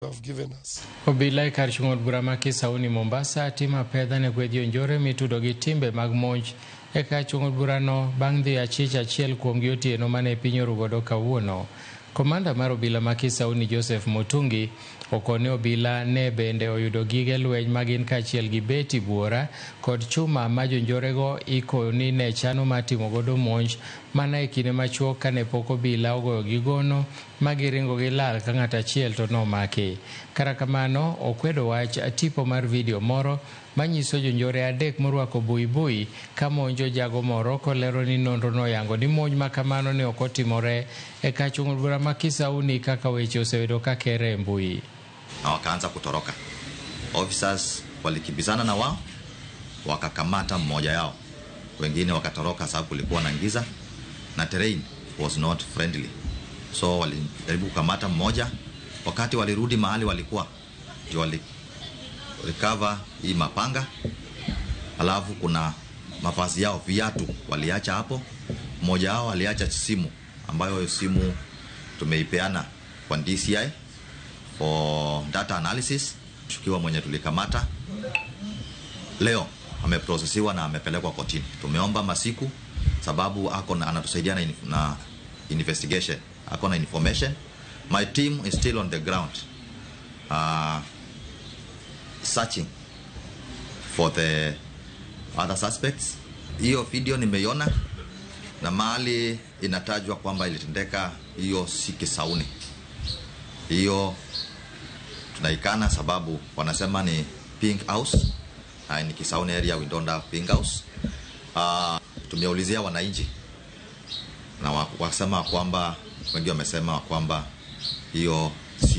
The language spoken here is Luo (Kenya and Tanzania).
Have given us. Obila e kar chung' od bura ma Kisauni Mombasa timo apedha ne kweth jonjore mitudo gi timbe mag monj e kar chung' od burano bang' dhi achich achiel kuomgi otieno mane piny orugodo kawuono. Komanda mar obila ma Kisauni Joseph Mutungi okone obila ne bende oyudo gige lweny magin kaachiel gi beti buora kod chuma ma jonjorego iko ni ne chano mar timo godo monj mana e kinde machuok kane pok obila ogoyo gi gono ma giringo gilal ka ng'at achiel to nomaki. Kata kamano, okwedo wach tipo mar video moro manyiso jonjore adek morwako buibui ka monjo jago moro kolero ni nonro noyango ni monj ma kamano ne ok otimore e kar chung' od bura ma Kisauni kaka weche osebedo ka kere e mbui. Na wakaanza kutoroka. Officers walikimbizana na wao wakakamata mmoja yao, wengine wakatoroka sababu kulikuwa na giza na terrain was not friendly, so walijaribu kukamata mmoja. Wakati walirudi mahali walikuwa, ndio wali recover hii mapanga, alafu kuna mavazi yao, viatu waliacha hapo. Mmoja wao aliacha simu, ambayo simu tumeipeana kwa DCI for data analysis. Mshukiwa mwenye tulikamata leo ameprosesiwa na amepelekwa kotini. Tumeomba masiku sababu ako na, anatusaidia na investigation, ako na information. My team is still on the ground searching for the other suspects. Hiyo video nimeiona na mahali inatajwa kwamba ilitendeka, hiyo si Kisauni. Hiyo tunaikana sababu wanasema ni Pink House na ni Kisauni area, we don't have Pink House. Tumeulizia wananchi na wakasema kwamba wengi wamesema kwamba hiyo si